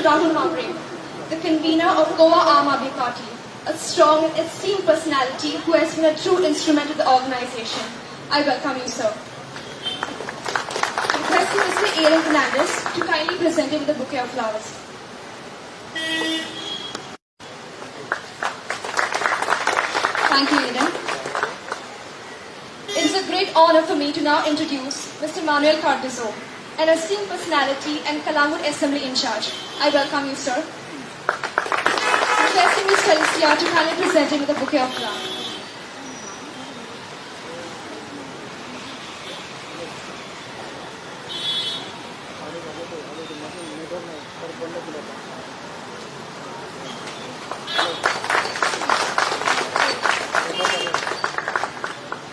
Mr. Rahul Mambre, the convener of Goa Aam Aadmi Party, a strong and esteemed personality who has been a true instrument of the organization. I welcome you, sir. Requesting Mr. Aaron Fernandez to kindly present him with a bouquet of flowers. Thank you, Eden. It is a great honor for me to now introduce Mr. Manuel Cardozo, an esteemed personality and Calangute Assembly in charge. I welcome you, sir. Requesting Ms. Felicia to kindly present him with a bouquet of flowers.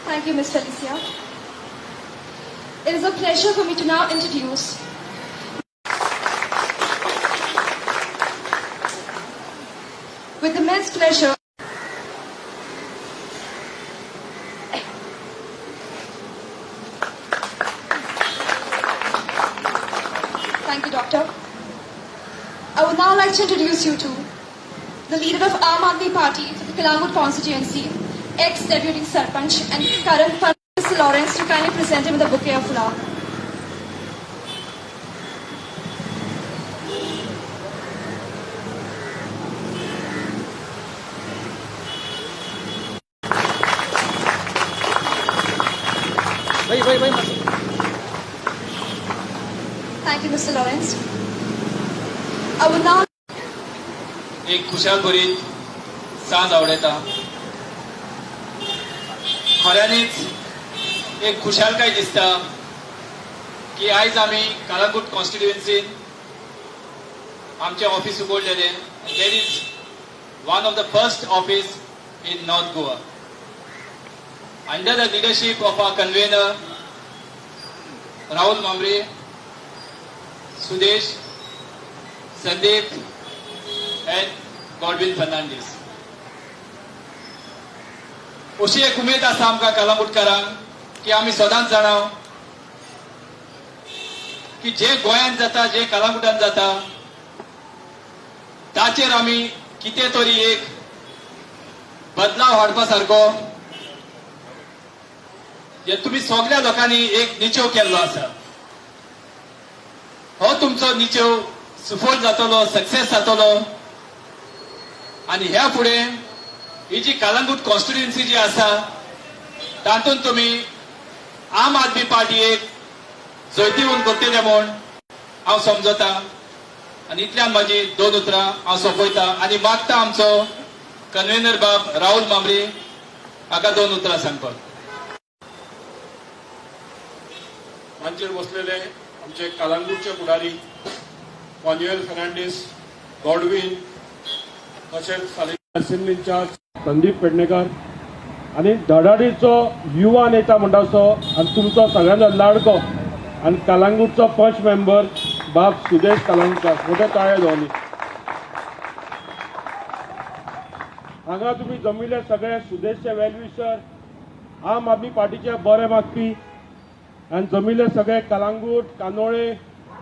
Thank you, Ms. Felicia. It is a pleasure for me to now introduce with immense pleasure Thank you, Doctor. I would now like to introduce you to the leader of Aam Aadmi Party for the Calangute constituency, ex-deputy Sarpanch and current Mr. Lawrence, to kindly present him with a bouquet of flowers. Wait. Thank you, Mr. Lawrence. I will now एक खुशाल भरीत सांज आवडता. खऱ्यांनीच एक खुशालकाय दिसता की आयज आमी कळंगूट कॉन्स्टिट्युएन्सीन आमचें office उगडलेलें. There is one of the first office in North Goa under the leadership of our convener Rahul Mambre, Sudesh, Sandeep and Godwin Fernandes. अशी एक उमेद आसा आमकां कळंगूटकारांक की आमी सदांच जाणा की जे गोंयांत जाता, जे कळंगूटांत जाता, ताचेर आमी कितें तरी एक बदलाव हाडपा सारको जे तुमी सगळ्या लोकांनी एक निचेव केल्लो आसा, हो तुमचो निचेव सुफळ जातलो, सक्सेस जातलो. आनी ह्या फुडें ही जी कळंगूट कॉन्स्टिट्युएन्सी जी आसा तातूंत तुमी आम आदमी पार्टीक जैतिवंत करतले म्हूण हांव समजता. आनी इतल्यान म्हाजी दोन उतरां हांव सोंपयता आनी मागता आमचो कन्व्हेनर बाब राहुल मामरे हाका दोन उतरां सांगपाक. मांचेर बसलेले आमचे कळंगूटचे फुडारी मान्युएल फर्नांडीस, गॉडविन, तशेंच असेंब्ली इन्चार्ज संदीप पेडणेकर आनी धडाडीचो युवा नेता म्हणटा असो आनी तुमचो सगळ्यांचो लाडको आनी कळंगूटचो पंच मेंबर बाब सुदेश कळंगूटकार, मोठे ताळे जावनी. हांगा तुमी जमिल्ले सगळे सुदेशचे वेलविशर, आम आदमी पार्टीचे बरे मागपी आनी जमिल्ले सगळे कळंगूट, कांदोळे,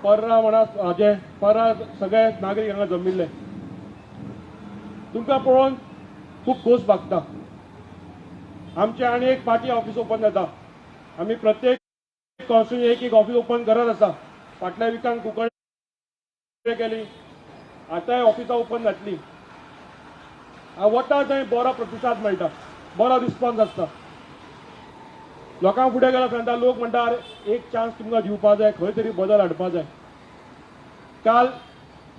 पर्रा म्हणा हाजे पर्रा सगळे नागरीक हांगा जमिल्ले. तुमकां पळोवन खूब खोस भागता. आमचे आनी एक पार्टी ऑफिस ओपन जाता. आमी प्रत्येक कॉन्स्टिट्युएन्सी एक एक ऑफिस ओपन करत आसा. फाटल्या विकान कुंकळे केली, आतांय ऑफिसां ओपन जातली. वता थंय बरो प्रतिसाद मेळटा, बरो रिस्पॉन्स आसता. लोकांक फुडें गेलो सांगता, लोक म्हणटा अरे एक चान्स तुमकां दिवपा जाय, खंय तरी बदल हाडपा जाय. काल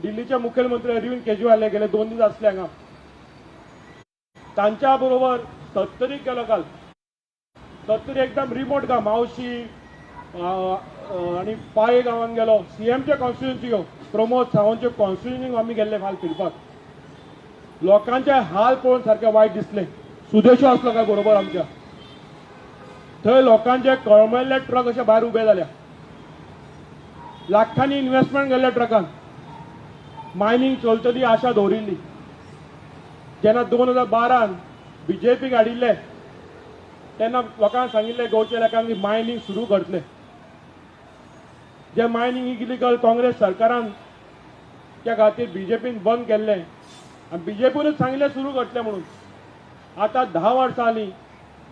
दिल्लीचे मुखेलमंत्री अरविंद केजरीवाल गेले 2 दीस आसले हांगा, तांच्या बरोबर सत्तरीक गेलो काल. सत्तरी एकदम रिमोट गांव, मावशी आनी पाये गांवांत गेलो. सीएमच्या कॉन्स्टिट्युएन्सी प्रमोद सावंतच्या कॉन्स्टिट्युएन्सीक आमी गेल्ले हाल फिरपाक. लोकांचे हाल पळोवन सारके वायट दिसले. सुदेशो आसलो काय बरोबर आमच्या, थंय लोकांचे कळमेल्ले ट्रक अशे भायर उबे जाल्या. लाखांनी इन्व्हेस्टमेंट गेल्ल्या ट्रकान, मायनींग चलतली आशा दवरिल्ली. जेन्ना 2012 बीजेपीक हाडिल्ले तेन्ना लोकांक सांगिल्लें, गोंयच्या लोकांक मायनींग सुरू करतले. जे मायनींग इलिगल काँग्रेस सरकारान त्या खातीर बीजेपीन बंद केल्लें आनी बीजेपीनूच सांगलें सुरू करतलें म्हणून. आतां 10 वर्सां जालीं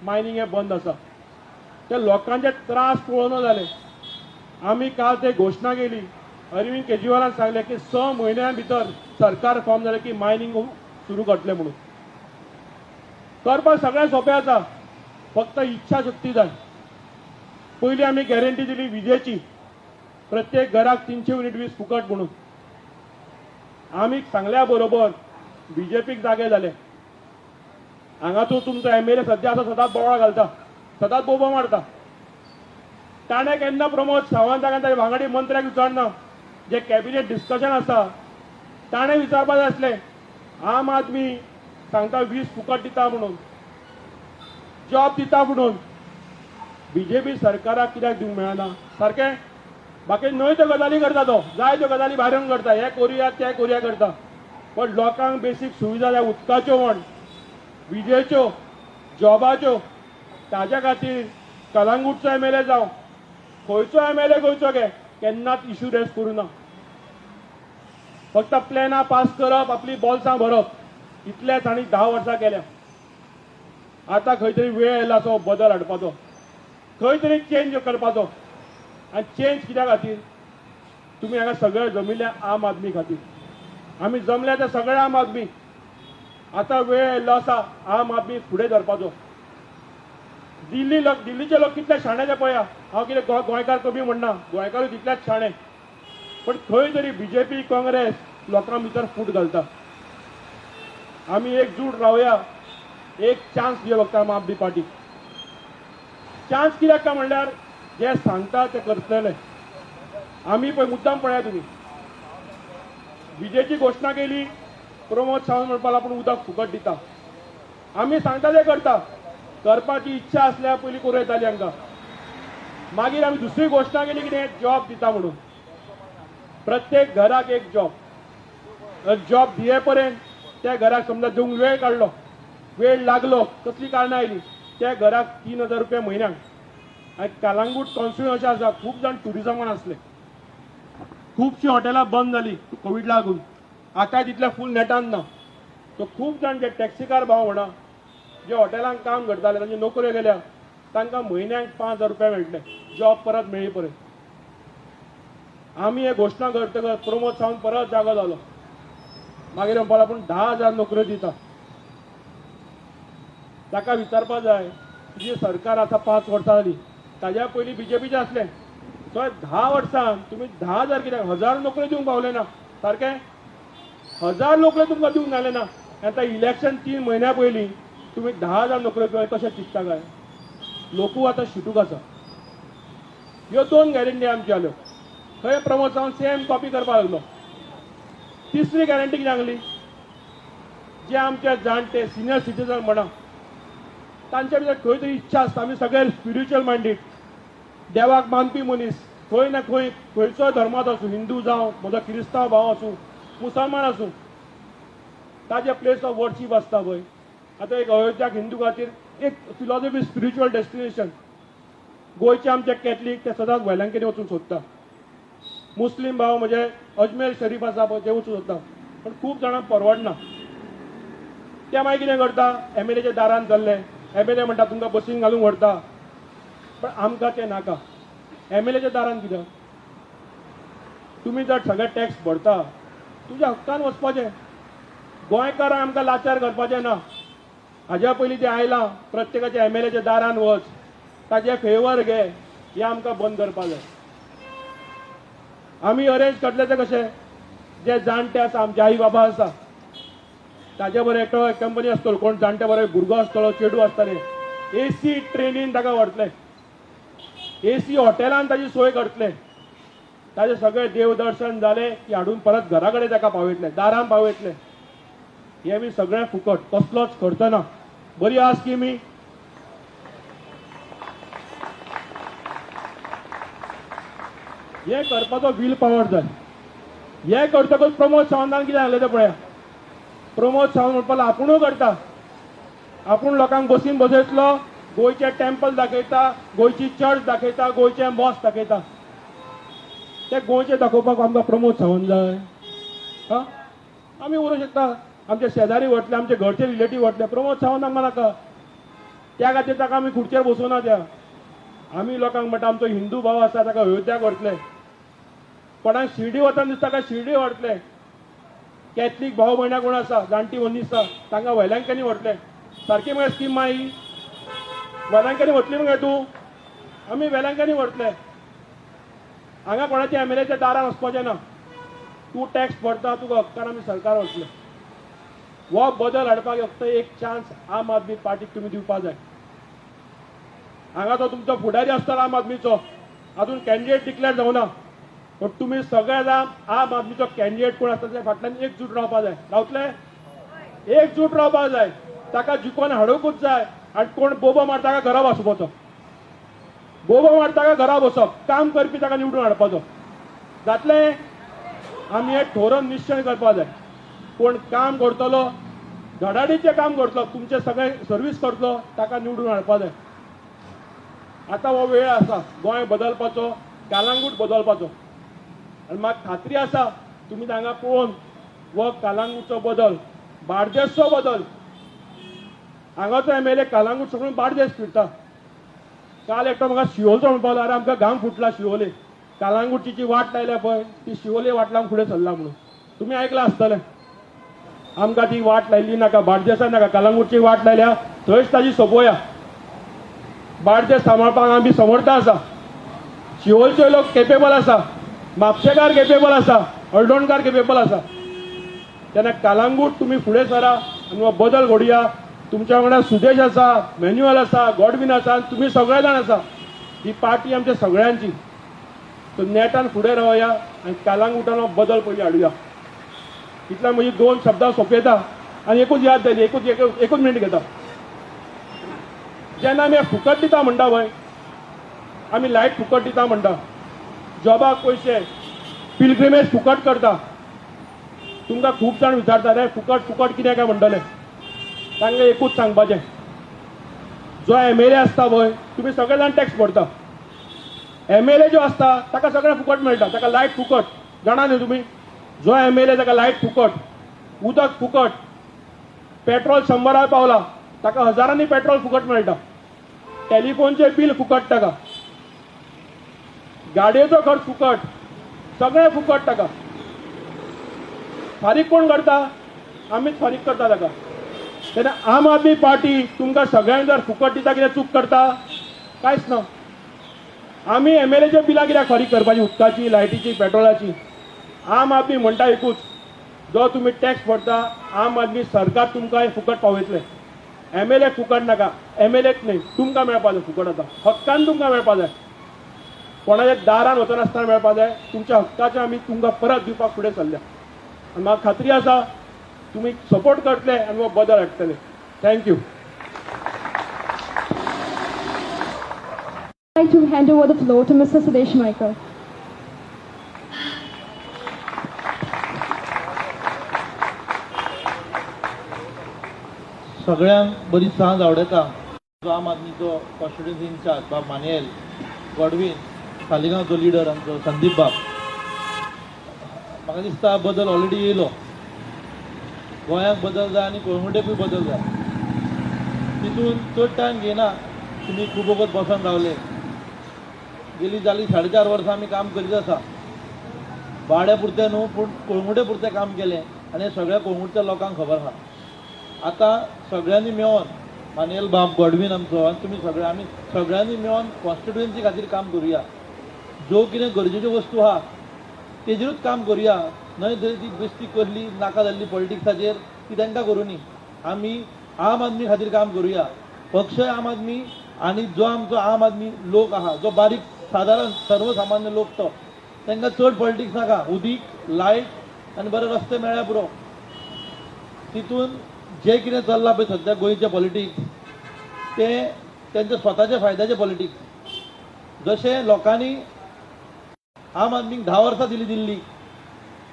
मायनींग हें बंद आसा. त्या लोकांचे त्रास पळोवना जाले. आमी काल ते घोशणा केली, अरविंद केजरीवालान सांगलें की 6 म्हयन्यां भितर सरकार फॉर्म जालें की मायनींग सुरू करतलें म्हणून. करपाक सगळें सोंपें आसा, फक्त इच्छा शक्ती जाय. पयलीं आमी गॅरंटी दिली विजेची, प्रत्येक घराक 300 युनिट वीज फुकट म्हणून. आमी सांगल्या बरोबर बीजेपीक जागे जाले. हांगा तो तुमचो एमएलए सद्या आसा, सदांच बोवाळ घालता, सदांच बोबो मारता. ताणें केन्ना प्रमोद सावंत ताच्या वांगडी मंत्र्याक विचारना, जे कॅबिनेट डिस्कशन आसा ताणें विचारपा जाय आसलें. आम आदमी सांगता वीज फुकट दिता म्हणून, जॉब दिता म्हणून, बीजेपी सरकाराक कित्याक दिवंक मेळना? सारकें बाकी न्हय त्यो गजाली करता तो, जाय त्यो गजाली भायर येवन करता, हे करुया ते करुया करता. पण लोकांक बेसीक सुविधा जाय, उदकाच्यो म्हण, विजेच्यो, जॉबाच्यो. ताज्या खातीर कलांगूटचो एमएलए जावं, खंयचो एमएलए गोंयचो घे, केन्नाच इशू रेज करूं ना. फक्त प्लॅनां पास करप, आपली बोल्सां भरप, इतलेंच आनी 10 वर्सां केल्या. आतां खंय तरी वेळ आयला असो बदल हाडपाचो, खंय तरी चेंज करपाचो. आनी चेंज कित्या खातीर? तुमी हांगा सगळे जमिल्ले आम आदमी खातीर. आमी जमले ते सगळे आम आदमी. आतां वेळ आयिल्लो आसा आम आदमी फुडें धरपाचो. दिल्ली लोक, दिल्लीचे लोक कितले शाणे ते पळया. हांव कितें गोंयकार कमी म्हणना, गोंयकारूय तितलेच शाणे. पण खंय तरी बीजेपी काँग्रेस लोकां भितर फूट घालता. आमी एकजूट रावया, एक चान्स दिवया फक्त आम आदमी पार्टीक. चान्स कित्याक काय म्हणल्यार जे सांगता ते करतले. आमी पळय मुद्दाम पळया, तुमी विजेची घोशणा केली, प्रमोद सावंत म्हणपाक आपूण उदक फुकट दिता. आमी सांगता ते करता. करपाची इच्छा आसल्यार पयलीं करूं येताली आमकां. मागीर आमी दुसरी घोशणा केली कितें, जॉब दिता म्हणून. प्रत्येक घराक एक जॉब. जॉब दिये पर्यंत त्या घराक समजा दिवंक वेळ काडलो, वेळ लागलो, कसली कारणां आयली, त्या घराक 3000 रुपया म्हयन्याक. आनी कलांगूट कॉन्स्टिट्युएन्सी अशें आसा, खूब जाण ट्युरिजमान आसले, खुबशीं हॉटेलां बंद जालीं कोवीड लागून, आतां तितल्या फूल नेटान ना. सो खूब जाण जे टॅक्सीकार भाव म्हणा, जे हॉटेलांक काम करताले, तांच्यो नोकऱ्यो गेल्या, तांकां म्हयन्याक 5000 रुपया मेळटले जॉब परत मेळी पर्यंत. आमी हे घोशणा करतकच प्रमोद सावंत परत जागो जालो. मागीर म्हणपाक आपूण 10,000 नोकऱ्यो दिता. ताका विचारपा जाय, तुजें सरकार आतां 5 वर्सां जालीं, ताज्या पयलीं बीजेपीचें आसलें. सो 10 वर्सां तुमी 10,000 कित्याक, 1000 नोकऱ्यो दिवंक पावले ना. सारकें 1000 नोकऱ्यो तुमकां दिवंक जालें ना. आतां इलेक्शन 3 म्हयन्या पयलीं तुमी 10,000 नोकऱ्यो कशें चिंतता काय? लोकूय आतां शिटूक आसा. ह्यो 2 गॅरंटी आमच्यो जाल्यो. थंय प्रमोद सावंत सेम कॉपी करपाक लागलो. तिसरी गॅरंटी कितें सांगली, जे आमचे जाणटे सिनियर सिटीजन म्हणा, तांच्या भितर खंय तरी इच्छा आसता. आमी सगळे स्पिरिच्युअल मायंडेड, देवाक मानपी मनीस, खंय ना खंय खंयचोय धर्मांत आसूं, हिंदू जावं, म्हजो क्रिस्तांव भाव आसूं, मुसलमान आसूं, ताजे प्लेस ऑफ वर्शीप आसता पळय. आतां एक अयोध्याक हिंदू खातीर एक फिलॉसॉफी, स्पिरिच्युअल डेस्टिनेशन. गोंयचे आमचे कॅथलीक ते सदांच वेलंकनी वचूंक सोदता. मुस्लीम भाव म्हणजे अजमेर शरीफ आसा पळय, ते वचूंक सोदता. पण खूब जाणांक परवडना. ते मागीर कितें करता, एमएलएच्या दारान चल्ले, एमएलए म्हणटा तुमकां बसीन घालूंक व्हरता. पण आमकां तें नाका. एमएलएच्या दारान कित्याक? तुमी जर सगळे टॅक्स भरता, तुज्या हक्कान वचपाचें. गोंयकारांक आमकां लाचार करपाचें ना. हाज्या पयलीं जें आयलां प्रत्येकाच्या एमएलएच्या दारान वच, ताजे फेवर घे, हें आमकां बंद करपाक जाय. आमी अरेंज करतले ते कशें, जे जाणटे आसा, आमचे आई बाबा आसा, ताजे बरोबर एकटो कंपनी आसतलो, कोण जाणटे बरोबर भुरगो आसतलो, चेडू आसतले, एसी ट्रेनीन ताका व्हरतले, एसी हॉटेलान ताजी सोय करतले, ताजे सगळे देवदर्शन जालें की हाडून परत घरा कडेन ताका पावयतले, दारान पावयतले. हें बी सगळें फुकट, कसलोच खर्च ना. बरी आहा स्किमी. हें करपाचो will power जाय. हें करतकच प्रमोद सावंतान कितें सांगलें तें पळया. प्रमोद सावंत म्हणपाक आपुणूय करता, आपूण लोकांक बसीन बसयतलो, गोंयचें टेम्पल दाखयता, गोंयची चर्च दाखयता, गोंयचें मॉस्क दाखयता. ते गोंयचें दाखोवपाक आमकां प्रमोद सावंत जाय. हां आमी व्हरूंक शकता. आमचे शेजारी व्हरतले, आमचे घरचे रिलेटीव व्हरतले. प्रमोद सावंत आमकां नाका, त्या खातीर ताका आमी खुर्चेर बसोवना. त्या आमी लोकांक म्हणटा आमचो हिंदू भाव आसा ताका अयोध्याक व्हरतले, कोणाक शिर्डी वतना दिसता ताका शिर्डी व्हरतले, कॅथलीक भाव भयणां कोण आसा जाणटी मनीस आसा तांकां वेलंकनी व्हरतले. सारकी मगे स्कीम मागीर वेलंकनी व्हरतली मगे तूं, आमी वेलंकनी व्हरतले. हांगा कोणाच्या एमएलएच्या दारान वचपाचें ना. तूं टॅक्स भरता, तुका हक्कान आमी सरकार वतले. हो बदल हाडपाक फक्त एक चान्स आम आदमी पार्टीक तुमी दिवपा जाय. हांगा तो तुमचो फुडारी आसतलो आम आदमीचो, अजून कॅन्डिडेट डिक्लेअर जावना, पण तुमी सगळे जाण आम आदमीचो कॅन्डिडेट कोण आसता त्या फाटल्यान एकजूट रावपा जाय. रावतले? एकजूट रावपा जाय. ताका जिखोवन हाडूंकूच जाय. आनी कोण बोबो मारता ताका घरा बसोवपाचो, बोबो मारता ताका घरा बसप, काम करपी ताका निवडून हाडपाचो. जातलें? आमी हे ठोरण निश्चय करपा जाय. कोण काम करतलो, धडाडीचें काम करतलो, तुमचें सगळें सर्वीस करतलो, ताका निवडून हाडपा जाय. आतां हो वेळ आसा गोंय बदलपाचो, कालांगूट बदलपाचो. आनी म्हाका खात्री आसा तुमी हांगा पळोवन हो कालांगूटचो बदल, बार्देसचो बदल. हांगाचो एमएलए कालांगूट सगळो बार्देस फिरता. काल एकटो म्हाका शिवोलचो म्हणपाक लागलो, आरे आमकां घाम फुटला शिवोले, कालांगूटची जी वाट लायल्या पळय ती शिवोले वाट लावन फुडें सरला म्हणून. तुमी आयकलां आसतलें. आमकां ती वाट लायली नाका, बार्देसा नाका, कालांगूटची वाट लायल्या थंयच ताजी सोंपोवया. बार्देस सांबाळपाक आमी समर्थ आसा, शिवोलचे लोक केपेबल आसा, म्हापशेकार केपेबल आसा, हळदोणकार केपेबल आसा. तेन्ना कालांगूट तुमी फुडें सरा आनी हो बदल घडोवया. तुमच्या वांगडा सुदेश आसा, मॅन्युअल आसा, गॉडवीन आसा, तुमी सगळे जाण आसा. ही पार्टी आमच्या सगळ्यांची. सो नेटान फुडें रावया आनी कालांगुटान हो बदल पयलीं हाडुया. इतल्या म्हजी दोन शब्दां सोंपयता आनी एकूच याद जाली, एकूच मिनट घेता. जेन्ना आमी फुकट दिता म्हणटा पळय, आमी लायट फुकट दिता म्हणटा, जॉबाक पयशे, पिलग्रिमेज फुकट करता. तुमकां खूब जाण विचारता रे फुकट फुकट कितें काय म्हणटले. तांकां एकूच सांगपाचें, जो एमएलए आसता पळय, तुमी सगळे जाण टॅक्स भरता. एमएलए जो आसता ताका सगळें फुकट मेळटा, ताका लायट फुकट, जाणा न्ही तुमी. जो एमएलए ताका लायट फुकट, उदक फुकट, पेट्रोल 100 पावला ताका हजारांनी पेट्रोल फुकट मेळटा, टेलिफोनचें बील फुकट ताका, गाडयेचो खर्च फुकट, सगळें फुकट ताका. फारीक कोण करता? आमीच फारीक करता ताका. तेन्ना आम आदमी पार्टी तुमकां सगळ्यांक जर फुकट दिता कितें चूक करता? कांयच ना. आमी एमएलएच्या बिलां कित्याक फारीक करपाची, उदकाची, लायटीची, पेट्रोलाची? आम आदमी म्हणटा एकूच, जो तुमी टॅक्स भरता आम आदमी सरकार तुमकां फुकट पावयतलें. एमएलए फुकट नाका, एमएलएक न्ही, तुमकां मेळपा जाय फुकट. आतां हक्कान तुमकां मेळपा जाय, कोणाच्या दारान वचनासतना मेळपा जाय. तुमच्या हक्काचें आमी तुमकां परत दिवपाक फुडें सरल्या आनी म्हाका खात्री आसा तुमी सपोर्ट करतले आनी हो बदल हाडटले. Thank you. I'd like to hand over the floor to Mr. Sudesh Michael. सगळ्यांक बरी सांज आवडटा. आम आदमीचो कॉन्स्टिट्युएन्सी इन्चार्ज बाब मानुएल गॉडवीन, सालिगांवचो लिडर आमचो संदीप बाब, म्हाका दिसता बदल ऑलरेडी येयलो. गोंयाक बदल जाय आनी कळंगुटेकूय बदल जाय. तितून चड टायम घेयना, तुमी खूब वगत बसून रावले. गेली जाली 4.5 वर्सां आमी काम करीत आसा. वाड्या पुरतें न्हू पूण कळंगुटे पुरतें काम केलें आनी सगळ्या कळंगुटच्या लोकांक खबर आसा. आतां सगळ्यांनी मेळोन मानुएल बाब, गॉडवीन आमचो आनी तुमी सगळे, आमी सगळ्यांनी मेळोन कॉन्स्टिट्युएन्सी खातीर काम करुया. ज्यो कितें गरजेच्यो वस्तू आहा तेजेरूच काम करुया, न्हय थंय ती बेश्टी कसली नाका जाल्ली पॉलिटिक्साचेर ती तांकां करुनी. आमी आम आदमी खातीर काम करुया. पक्षय आम आदमी आनी जो आमचो आम आदमी लोक आहा, जो बारीक सादारण सर्वसामान्य लोक, तो तांकां चड पॉलिटिक्स नाका. उदीक, लायट आनी बरे रस्ते मेळ्ळ्या पुरो. तितून जे कितें चल्लां पळय सद्या गोंयचें पॉलिटिक्स, तें तेंच्या स्वताच्या फायद्याचें पॉलिटिक्स. जशें लोकांनी आम आदमीक 10 वर्सां दिली दिल्ली,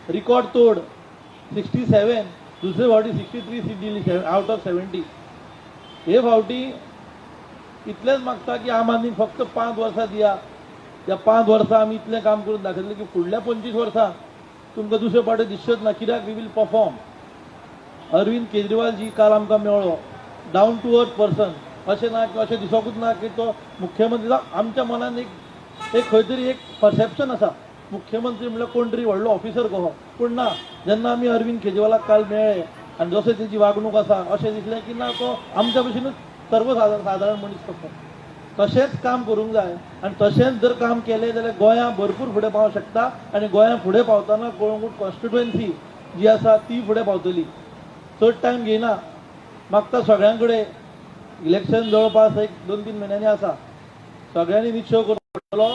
रिकॉर्ड तोड 67, दुसरे फावटी 63 सीट दिली आवट ऑफ 70. हे फावटी इतलेंच मागता की आम आदमीक फक्त 5 वर्सां दिया. त्या 5 वर्सां आमी इतलें काम करून दाखयतलें की फुडल्या 25 वर्सां तुमकां दुसरे पावटी दिसच्योच ना, कित्याक we will perform. Arvind Kejriwal ji काल आमकां मेळ्ळो, डावन टू अर्थ पर्सन, अशें ना की अशें दिसोकूच ना की तो मुख्यमंत्री. आमच्या मनान एक एक खंय तरी एक परसेप्शन आसा, मुख्यमंत्री म्हणल्यार कोण तरी व्हडलो ऑफिसर कसो, पूण ना. जेन्ना आमी अरविंद केजरीवालाक काल मेळ्ळे आनी जशें तेजी वागणूक आसा अशें दिसलें की ना, तो आमच्या भशेनूच सर्वसाधारण सादारण मनीस कसो. तशेंच काम करूंक जाय आनी तशेंच जर काम केलें जाल्यार गोंया भरपूर फुडें पावंक शकता आनी गोंया फुडें पावतना कळंगूट कॉन्स्टिट्युएन्सी जी आसा ती फुडें पावतली. चड टायम घेयना, मागता सगळ्यां कडेन. इलेक्शन जवळपास एक 2-3 म्हयन्यांनी आसा, सगळ्यांनी निश्चय करचो पडटलो.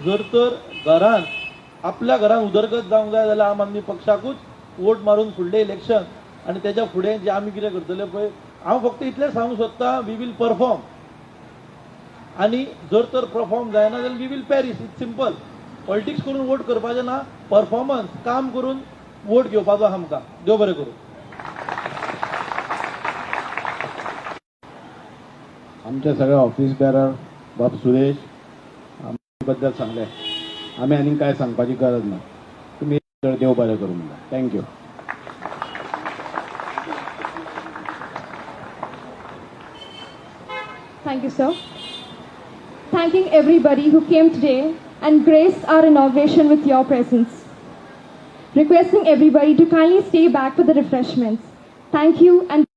जर तर घरान आपल्या घरान उदरगत जावंक जाय जाल्यार आम आदमी पक्षाकूच वोट मारून फुडलें इलेक्शन आनी तेच्या फुडें जें आमी कितें करतले पळय, हांव फक्त इतलें सांगूंक सोदतां, we will perform. आनी जर तर परफॉर्म जायना जाल्यार we will perish. It's simple. Politics करून वोट करपाचें ना, परफॉर्मन्स काम करून वोट घेवपाचो आमकां. देव बरें करूं. आमच्या सगळ्या ऑफिस बेरर बाब सुरेश बद्दल सांगले, आमी आनीक काय सांगपाची गरज ना. तुमी देव बरें करूं म्हणटा. Thank you. Thank you, sir. Thanking everybody who came today and graced our inauguration with your presence. Requesting everybody to kindly stay back for the refreshments. Thank you and